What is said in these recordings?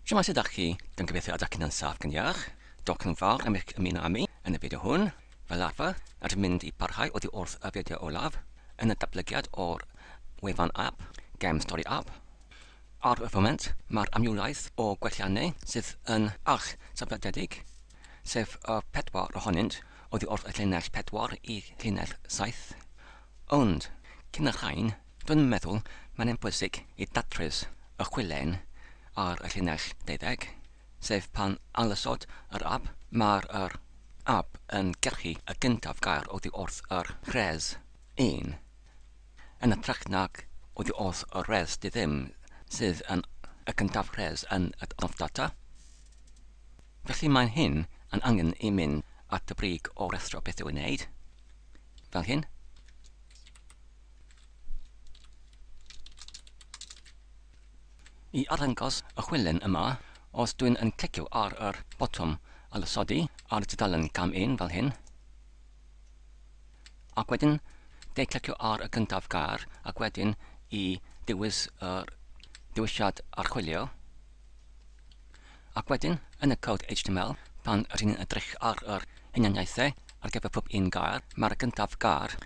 Shwmae sut dach chi? Dwi'n gobeithio ydach chi'n yn saff ac yn iach. Diolch yn fawr am eich ymuno â mi yn y fideo hwn. Fel arfer, rydym mynd i parhau oddi wrth y fideo olaf yn y datblygiad o'r wefan app, Gem Story App. Ar y foment, mae'r amrywiaeth o gwelliannau sydd yn arch sefydledig, sef y pedwar ohonynt oddi wrth y llinell 4 i llinell 7. Ond, cyn y rhain, dwi'n meddwl mae'n yn bwysig i datrys y chwilen ar y llinell deuddeg, sef pan ailosod yr ap, mae'r yr ap yn gyrchu y gyntaf gair oddi wrth yr rhes un, yn hytrach nag oddi wrth y rhes diddim sydd yn y cyntaf rhes yn y adnodd data. Felly mae hyn yn angen i mynd at y brig o restr o beth i'w wneud, fel hyn. I arddangos y chwilen yma, os dwi'n yn clicio ar yr botwm ailosodi ar y tudalen cam 1 fel hyn, ac wedyn de clicio ar y gyntaf gair ac wedyn i dewis yr dewisiad archwilio, ac wedyn yn y cod HTML pan rydyn ni'n edrych ar yr hunaniaethau ar gyfer pob un gair, mae'r gyntaf gair,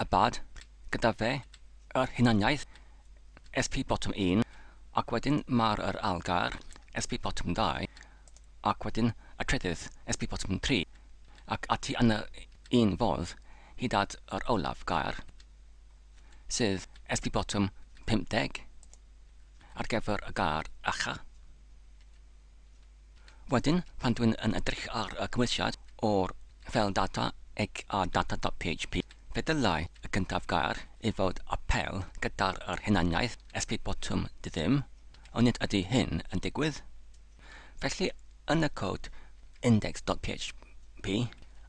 y bad, gyda fe yr hunaniaeth SP botwm 1 ac wedyn mae'r yr ail gair SP botwm 2 ac wedyn y trydydd SP botwm 3 ac ati yn yr un fodd hyd at yr olaf gair sydd SP botwm 50 ar gyfer y gair acha. Wedyn, pan dwi'n yn edrych ar y cymhwysiad o'r ffeil data ec a data.php, fe ddylai y cyntaf gair ei fod apêl gyda'r yr hunaniaeth sp botwm diddim, ond nid ydy hyn yn digwydd. Felly, yn y cod index.php,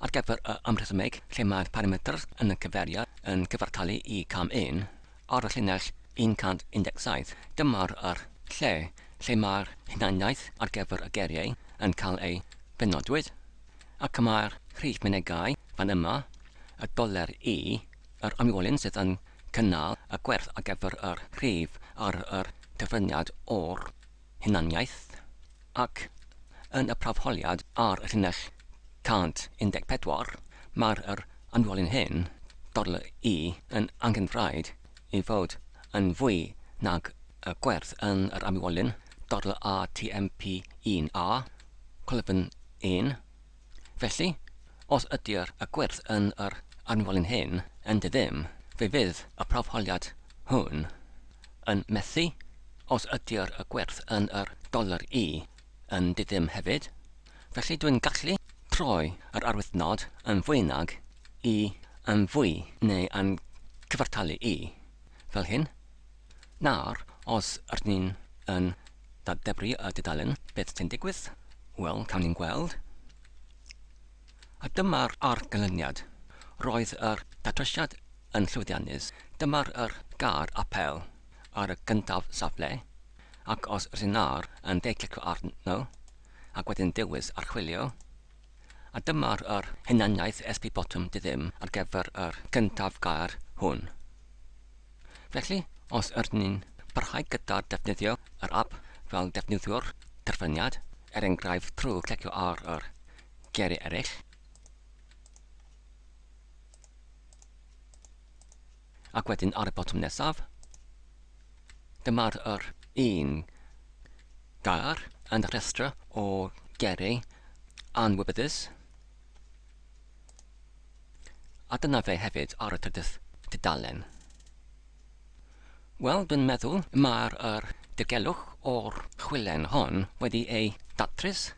ar gyfer y amrhesymeg lle mae'r parametr yn y cyfeiriad yn cyfartalu i cam 1, Ar y llinell 117, dyma'r yr lle lle mae'r hunaniaeth ar gyfer y geiriau yn cael ei benodwyd, ac y mae'r rhif mynegai fan yma, y doler i, yr amwolyn sydd yn cynnal y gwerth ar gyfer yr rhif ar yr terfyniad o'r hunaniaeth, ac yn y prawfholiad ar y llinell 114, mae'r yr anwylyn hyn, dollar i, yn angenrhaid i fod yn fwy nag y gwerth yn yr amwylyn dollar A TMP1A, colofn 1. Felly, os ydy'r y gwerth yn yr anwylyn hyn yn diddim, fe fydd y prawfholiad hwn yn methu os ydy'r y gwerth yn yr doler i yn diddim hefyd. Felly dwi'n gallu troi yr arwyddnod yn fwy nag i yn fwy neu yn cyfartalu i, fel hyn. Nawr, os ydyn ni'n yn dadebru y dudalen, beth sy'n digwydd? Wel, cawn ni'n gweld. A dyma'r argylyniad. Roedd yr datrysiad yn llwyddiannus. Dyma'r yr gair apêl ar y gyntaf safle, ac os rydyn ar yn de clicio arno, ac wedyn dewis archwilio, a dyma'r yr hunaniaeth SP botwm diddim ar gyfer yr gyntaf gair hwn. Felly, os ydyn ni'n parhau gyda'r defnyddio yr app fel defnyddiwr terfyniad, er enghraifft trwy clicio ar yr geiriau eraill, Ac wedyn ar y botwm nesaf, dyma'r yr un gair yn y rhestr o geiriau anwybyddus. A dyna fe hefyd ar y trydydd tudalen. Wel, dwi'n meddwl mae'r yr dirgelwch o'r chwilen hon wedi ei datrys,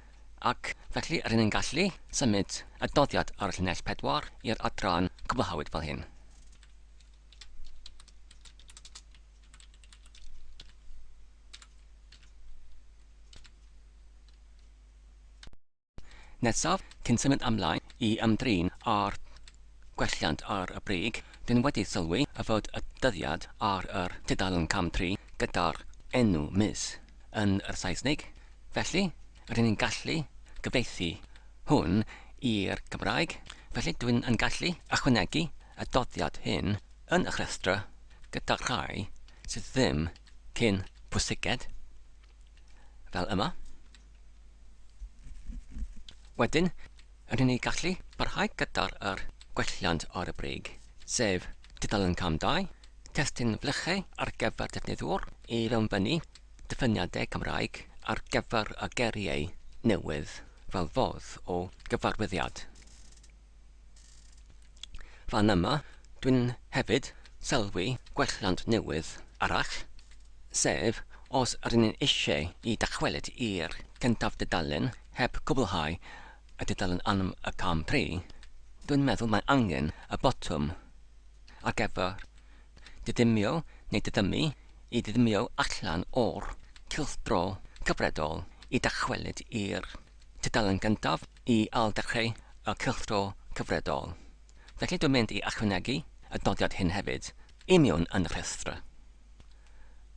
ac felly rŷn ni'n gallu symud y doddiad ar y llinell 4 i'r adran cwblhawyd fel hyn. Nesaf, cyn symud ymlaen i ymdrin â'r gwelliant ar y brig, dyn wedi sylwi y fod y dyddiad ar yr tudalen cam 3 gyda'r enw mis yn yr Saesneg. Felly, rydyn ni'n gallu gyfieithu hwn i'r Gymraeg. Felly, dwi'n yn gallu ychwanegu y doddiad hyn yn y rhestr gyda rhai sydd ddim cyn pwysiced, fel yma. Wedyn, rydyn ni gallu parhau gyda'r yr gwelliant ar y brig, sef tudalen cam 2, testun flychau ar gyfer defnyddwr i fewnbynnu diffiniadau Cymraeg ar gyfer y geiriau newydd fel fodd o gyfarwyddiad. Fan yma, dwi'n hefyd sylwi gwelliant newydd arall, sef os rydyn ni'n eisiau i dychwelyd i'r cyntaf dudalen heb cwblhau y dudalen am y cam 3, dwi'n meddwl mae angen y botwm ar gyfer didymio neu diddymu i ddidymio allan o'r cylchdro cyfredol i dychwelyd i'r tudalen gyntaf i ailddechrau y cylchdro cyfredol. Felly dwi'n mynd i ychwanegu y dodiad hyn hefyd i mewn yn y rhestr.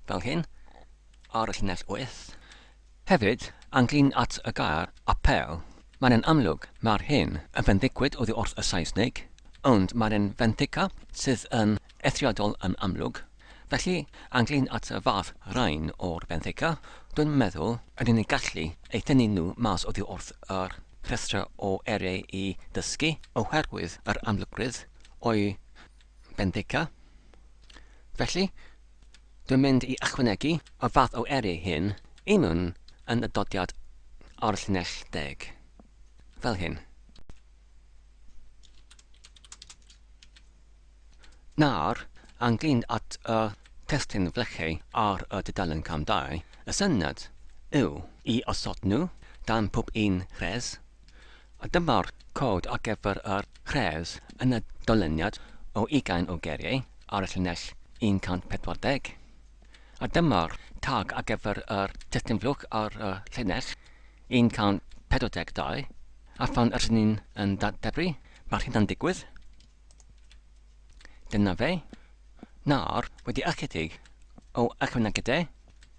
Fel hyn, ar y llinell 8. Hefyd, ynglyn at y gair apêl, mae'n yn amlwg mae'r hyn yn fenthycwyd oddi wrth y Saesneg, ond mae'n yn fenthyca sydd yn eithriadol yn amlwg. Felly, ynglyn at y fath rhain o'r benthyca, dwi'n meddwl ydyn ni'n gallu eu tynnu nhw mas oddi wrth yr rhestr o eiriau i ddysgu oherwydd yr amlygrwydd o'i benthyca. Felly, dwi'n mynd i ychwanegu y fath o eiriau hyn i mewn yn y dodiad ar y llinell deg. Fel hyn. Nawr, ynglŷn at y testun flechu ar y dudalen cam 2, y syniad yw i osod nhw dan pob un rhes, a dyma'r cod ar gyfer yr rhes yn y dyluniad o ugain o geiriau ar y llinell 140. A dyma'r tag ar gyfer yr testun flwch ar y llinell 142, a phan ydyn ni'n yn dadebru, mae'r hynna'n digwydd. Dyna fe. Nawr, wedi ychydig o ychwanegiadau,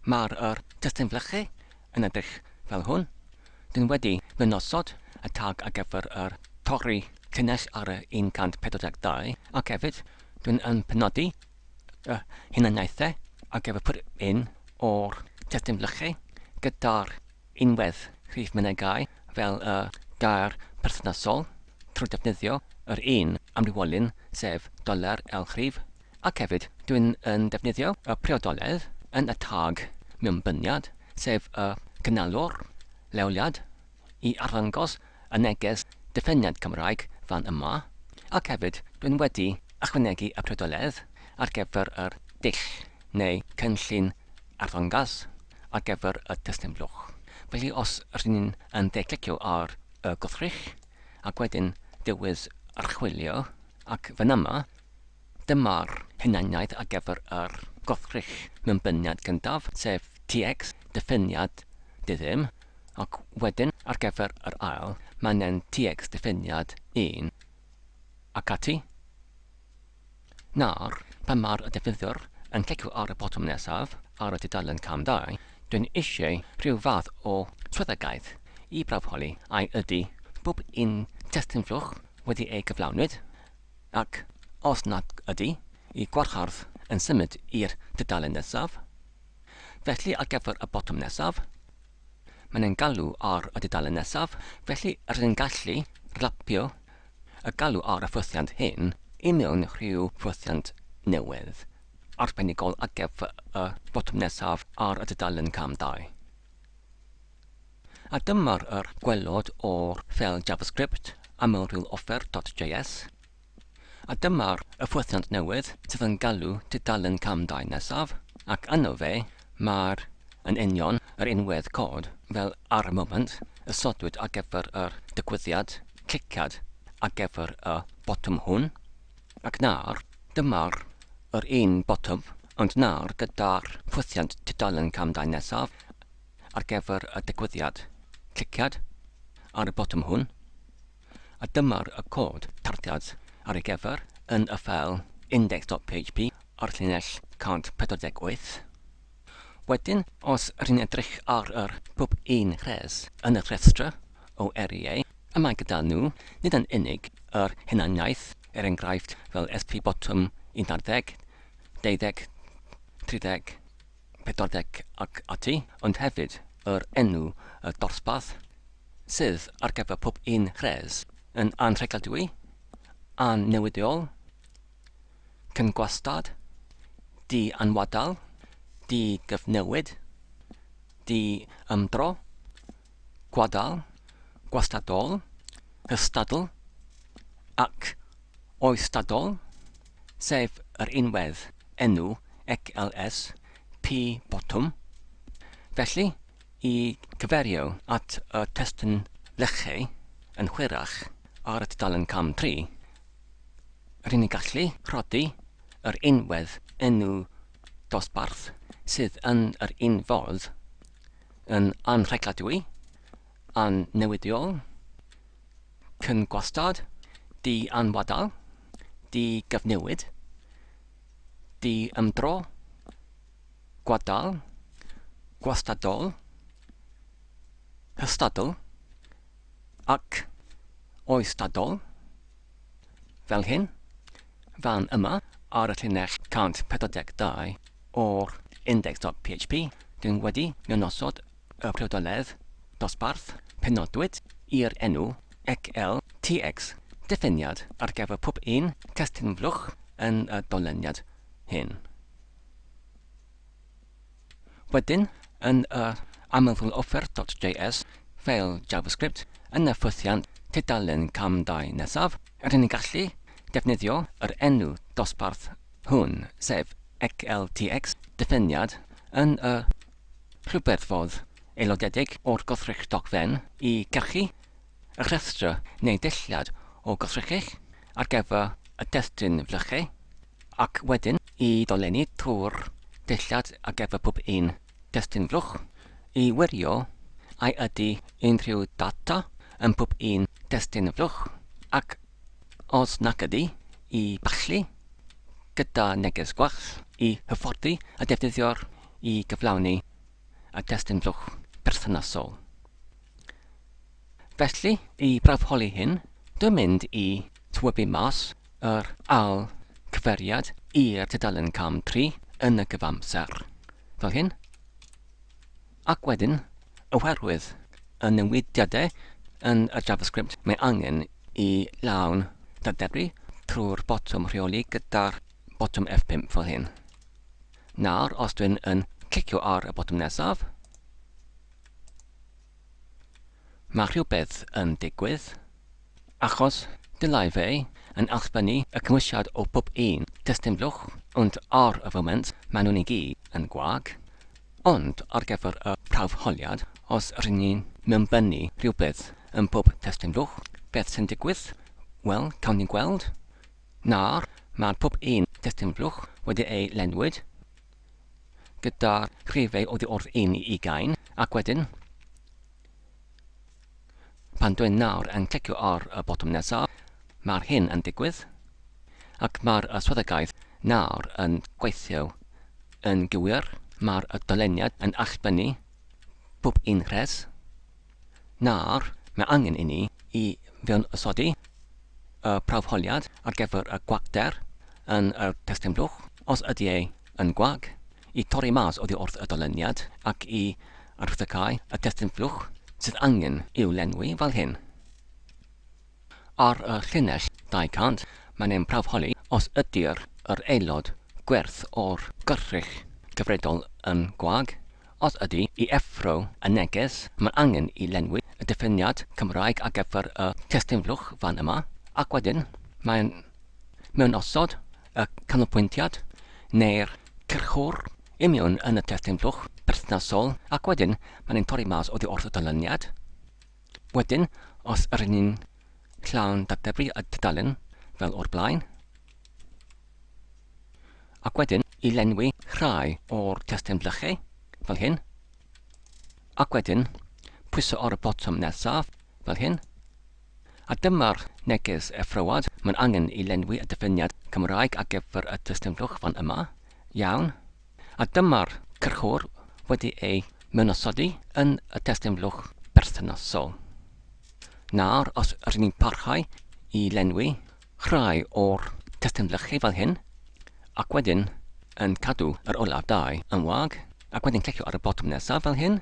mae'r yr testun flychu yn edrych fel hwn. Dyn wedi mynosod y tag ar gyfer yr torri llinell ar y 142 ac hefyd dwi'n yn penodi y hunaniaethau ar gyfer pob un o'r testun flychu gyda'r unwedd rhif mynegai fel y gair perthnasol trwy defnyddio yr un amrywiolyn sef doler el rhif ac hefyd dwi'n yn defnyddio y priodoledd yn y tag mewnbyniad sef y cynalwr leoliad i arddangos y neges diffiniad Cymraeg fan yma ac hefyd dwi'n wedi ychwanegu y priodoledd ar gyfer yr dull neu cynllun arddangos ar gyfer y testun blwch. Felly os rydyn ni'n yn dde-clicio ar y gwrthrych ac wedyn dewis archwilio ac fan yma, dyma'r hunaniaeth ar gyfer yr gwrthrych mewnbyniad cyntaf, sef TX, diffiniad diddim, ac wedyn ar gyfer yr ail, mae'n en TX diffiniad 1 ac ati. Nawr, pan mae'r defnyddiwr yn clicio ar y botwm nesaf ar y dudalen cam 2, dwi'n eisiau rhyw fath o swyddogaeth i brawfholi ai ydy bob un testun flwch wedi ei gyflawnwyd, ac os nad ydy, i gwarhardd yn symud i'r dudalen nesaf. Felly ar gyfer y botwm nesaf, Mae'n ein galw ar y dudalen nesaf, felly rydyn ni'n gallu rapio y galw ar y ffwythiant hyn i mewn rhyw ffwythiant newydd, arbenigol ar gyfer y botwm nesaf ar y dudalen cam 2. A dyma'r yr gwelod o'r ffeil JavaScript amlrywloffer.js. A dyma'r y ffwythiant newydd sydd yn galw tudalen cam 2 nesaf, ac yno fe mae'r yn union yr unwedd cod fel ar y moment y sodwyd ar gyfer yr digwyddiad cliciad ar gyfer y botwm hwn. Ac nawr, dyma'r yr un botwm, ond nawr gyda'r ffwythiant tudalen cam 2 nesaf ar gyfer y digwyddiad cliciad ar y botwm hwn. A dyma'r y cod tarddiad ar ei gyfer yn y ffeil index.php ar llinell 148. Wedyn, os rŷn ni'n edrych ar yr pob un rhes yn y rhestr o eiriau y mae gyda nhw, nid yn unig yr hunaniaeth, er enghraifft fel SP botwm 11, 12, 30, 40 ac ati, ond hefyd yr enw y dosbarth. sydd ar gyfer pob un rhes yn anrhegladwy, annewidiol, cyngwastad, di-anwadal, di-gyfnewid, di-ymdro, gwadal, gwastadol, hystadl ac oestadol, sef yr unwedd enw XLS P botwm. Felly, i gyfeirio at y testun lechi yn hwyrach ar y tudalen cam 3, rŷn ni'n gallu rhoddi yr unwedd enw dosbarth sydd yn yr un fodd yn anrhegladwy, annewidiol, cyngwastad, di-anwadal, di-gyfnewid, di-ymdro, gwadal, gwastadol, hystadl ac oestadol, fel hyn, fan yma ar y llinell 142 o'r index.php, dwi'n wedi mewnosod y priodoledd dosbarth penodwyd i'r enw XLTX diffiniad ar gyfer pob un testun flwch yn y doleniad hyn. Wedyn, yn y amlddwloffer.js ffeil JavaScript, yn y ffwythiant tudalen cam 2 nesaf, rydyn ni'n gallu defnyddio yr enw dosbarth hwn, sef XLTX diffiniad, yn y rhywbeth fodd aelodedig o'r gwrthrych dogfen i gyrchu y rhestr neu dulliad o gwrthrychau ar gyfer y testun flychau, ac wedyn i ddolenni trwy'r dillad ar gyfer pob un testun flwch, i wirio ai ydy unrhyw data yn pob un testun flwch, ac os nac ydy, i ballu gyda neges gwall i hyfforddi y defnyddiwr i gyflawni y testun flwch perthnasol. Felly, i brawfholi hyn, dwi'n mynd i twybu mas yr ail cyfeiriad i'r tudalen cam 3 yn y cyfamser, fel hyn. Ac wedyn, oherwydd y newidiadau yn y JavaScript, mae angen i lawn dadebru trwy'r botwm rheoli gyda'r botwm F5 fel hyn. Nawr, os dwi'n yn clicio ar y botwm nesaf, Mae rhywbeth yn digwydd, achos dylai fe yn allbynnu y cymwysiad o pob un testun blwch, ond ar y foment maen nhw'n i gyd yn gwag. Ond ar gyfer y prawf holiad, os rŷn ni'n mewnbynnu rhywbeth yn pob testun blwch, beth sy'n digwydd? Wel, cawn ni gweld. Nawr, mae pob un testun blwch wedi ei lenwyd. gyda rhifau oddi wrth un i ugain, ac wedyn, pan dwi'n nawr yn clicio ar y botwm nesaf, mae'r hyn yn digwydd, ac mae'r swyddogaeth nawr yn gweithio yn gywir, mae'r dyluniad yn allbynnu pob un rhes. Nawr, mae angen i ni i fewn-osodi y prawfholiad ar gyfer y gwacter yn y testun blwch, os ydy e yn gwag, i torri mas oddi wrth y dyluniad ac i arwyddocáu y testun blwch sydd angen i'w lenwi fel hyn. Ar y llinell 200, mae'n ein prawfholi os ydy'r yr aelod gwerth o'r gwrthrych cyfredol yn gwag. Os ydy, i effro y neges, mae angen i lenwi y diffiniad Cymraeg ar gyfer y testun flwch fan yma, ac wedyn mae'n mewnosod y canolbwyntiad neu'r cyrchwr i mewn yn y testun flwch perthnasol, ac wedyn mae'n ein torri mas oddi wrth y dyluniad. Wedyn, os yr ni'n llawn dadebru y tudalen fel o'r blaen, ac wedyn i lenwi rhai o'r testun blychu, fel hyn, ac wedyn pwyso ar y botwm nesaf, fel hyn, a dyma'r neges effroad, mae'n angen i lenwi y diffiniad Cymraeg ar gyfer y testun blwch fan yma, iawn, A dyma'r cyrchwr wedi ei mewnosodi yn y testun blwch perthnasol. Nawr, os rydyn ni'n parhau i lenwi rhai o'r testun blychu fel hyn, ac wedyn yn cadw yr olaf dau yn wag, ac wedyn clicio ar y botwm nesaf fel hyn,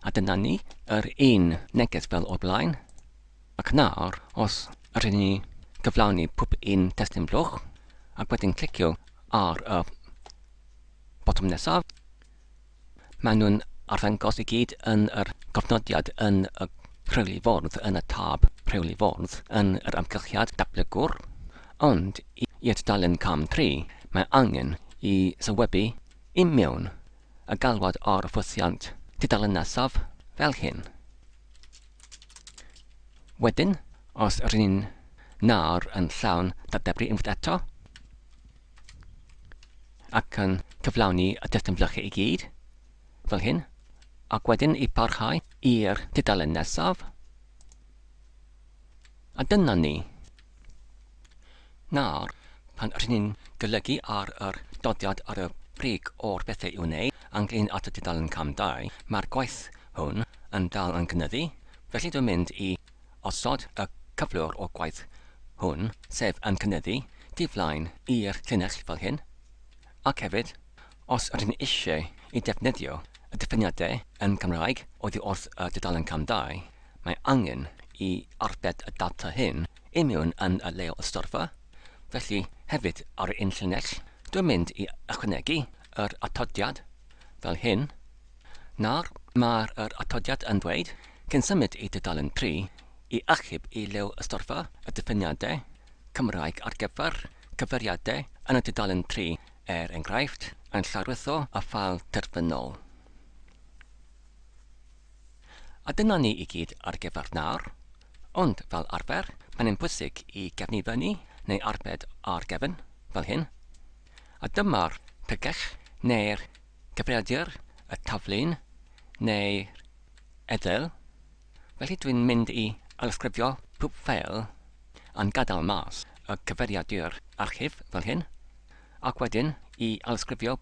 A dyna ni, yr un neges fel o'r blaen. Ac nawr, os ydyn ni gyflawni pob un testun blwch, ac wedyn clicio ar y botwm nesaf, maen nhw'n arddangos i gyd yn yr cofnodiad yn y rheoli fwrdd, yn y tab rheoli fwrdd, yn yr amgylchiad datblygwr. Ond i'r tudalen cam 3, mae angen i sylwebu i mewn y galwad ar ffwythiant tudalen nesaf fel hyn. Wedyn, os rŷn ni'n nawr yn llawn dadebru unwaith eto, ac yn cyflawni y testun flychu i gyd, fel hyn, ac wedyn i parhau i'r tudalen nesaf, a dyna ni. Nawr, pan rŷn ni'n golygu ar yr doddiad ar y brig o'r bethau i'w wneud ynglŷn at y tudalen cam 2, mae'r gwaith hwn yn dal yn cynyddu, felly dwi'n mynd i osod y cyflwr o'r gwaith hwn, sef yn cynyddu, tu flaen i'r llinell fel hyn. Ac hefyd, os ydyn ni eisiau i defnyddio y diffiniadau yn Cymraeg oddi wrth y dudalen cam 2, mae angen i arbed y data hyn i mewn yn y leol ystorfa, felly hefyd ar yr un llinell, dwi'n mynd i ychwanegu yr atodiad fel hyn. Nawr, mae'r yr atodiad yn dweud, cyn symud i dudalen 3, i achub i leol ystorfa y diffiniadau Cymraeg ar gyfer cyfeiriadau yn y dudalen 3, er enghraifft, yn llarwyddo y ffael terfynol. A dyna ni i gyd ar gyfer nawr. Ond, fel arfer, mae'n bwysig i gefnu fyny neu arbed ar gefn, fel hyn. A dyma'r pregell neu'r cyfrifiadur, y taflun neu'r edel. Felly dwi'n mynd i ailysgrifio pob ffeil a'n gadael mas y cyfeiriadur archif fel hyn, ac wedyn i ailysgrifio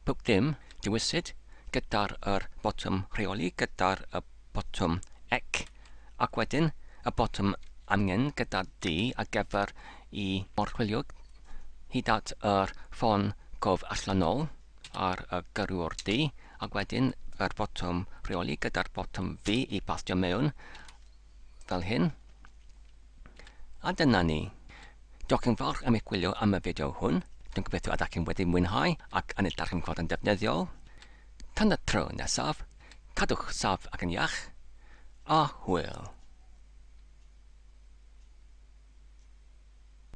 pob dim dewisid gyda'r yr botwm rheoli gyda'r y botwm ec, ac wedyn y botwm amgen gyda D ar gyfer i orchwylio hyd at yr ffon cof allanol ar y gyrrwr D, ac wedyn yr botwm rheoli gyda'r botwm V i bastio mewn fel hyn. A dyna ni. Diolch yn fawr am eich gwylio am y fideo hwn. Dwi'n gobeithio ydych chi'n wedi mwynhau ac yn ei darganfod yn defnyddiol. Tan y tro nesaf, cadwch saff ac yn iach, a hwyl.